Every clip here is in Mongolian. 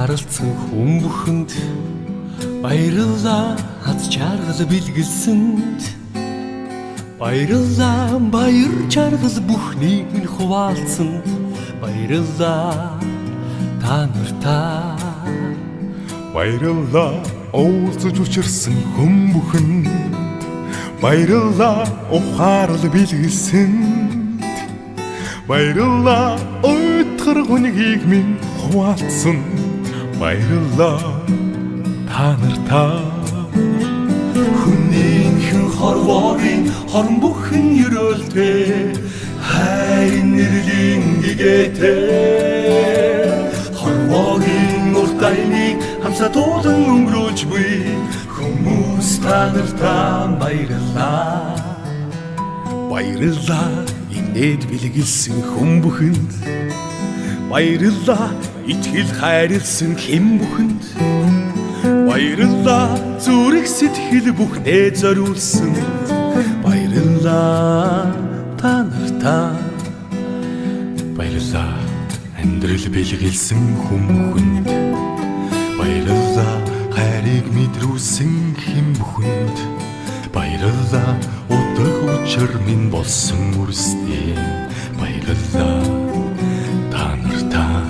Ухаарлцсан хүн бүхэнд баярлалаа, аз жаргал бэлгэлсэнд баярлалаа, баяр жаргал бүхнийг минь хуваалцсанд баярлалаа та нартаа. Баярлалаа уулзаж учирсан хүн бүхэнд, баярлалаа ухаарл бэлгэлсэнд, баярлалаа уйтгар хүнгийг минь хуваалцсан, баярлалаа та нартаа. Хүнийхэн хорвоогийн хорон бүхэн ерөөлтэй хайрын нэрлийн гэгээтэй хорвоогийн урт аяны хамсаа туулан өнгөрүүлж буй хүмүүс та нартаа баярлалаа. Баярлалаа инээд бэлгэлсэн хүн бүхэнд, баярлалаа итгэл хайрлсан хэн бүхэнд, баярлалаа зүрх сэтгэл бүхнээ зориулсан, баярлалаа та нартаа. Баярлалаа амьдрал бэлгэлсэн хүн бүхэнд, баярлалаа хайрыг мэдрүүлсэн хэн бүхэнд, баярлалаа утга учир минь болсон үрсдээ, баярлалаа та нартаа.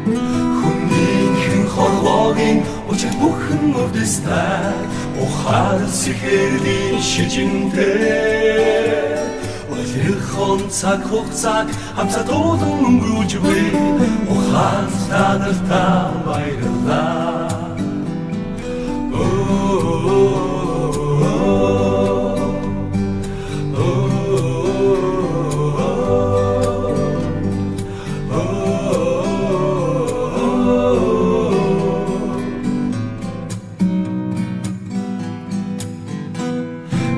Хүнийхэн хорвоогийн учир бүхэн өвдөстэй ухаал сэхэрлийн шижинтэй улирхон цаг хугацааг хамсаа туулан өнгөрүүлж буй ухаан та нартаа баярлалаа.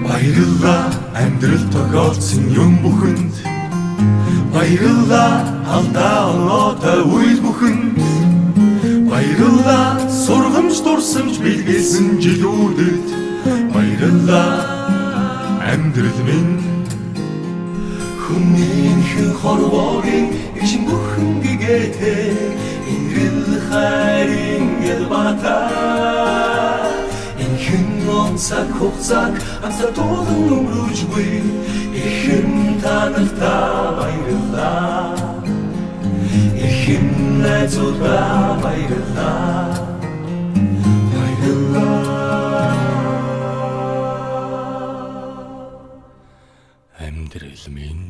Баярлалаа амьдрал тохиолдсон юм бүхэнд, баярлалаа алдаа оноотой үйл бүхэнд, баярлалаа сургамж дурсамж бэлгэлсэн жилүүдэд, баярлалаа амьдрал минь. Хүнийхэн хорвоогийн эгшин бүхэн гэгээтэй инрэл хайрын ялбатай энхэн он цаг хугацааг хамсаа туулан өнгөрүүлж буй эхэм та нартаа баярлалаа. Эхэм найзуудаа баярлалаа. Баярлалаа. Амьдрал минь.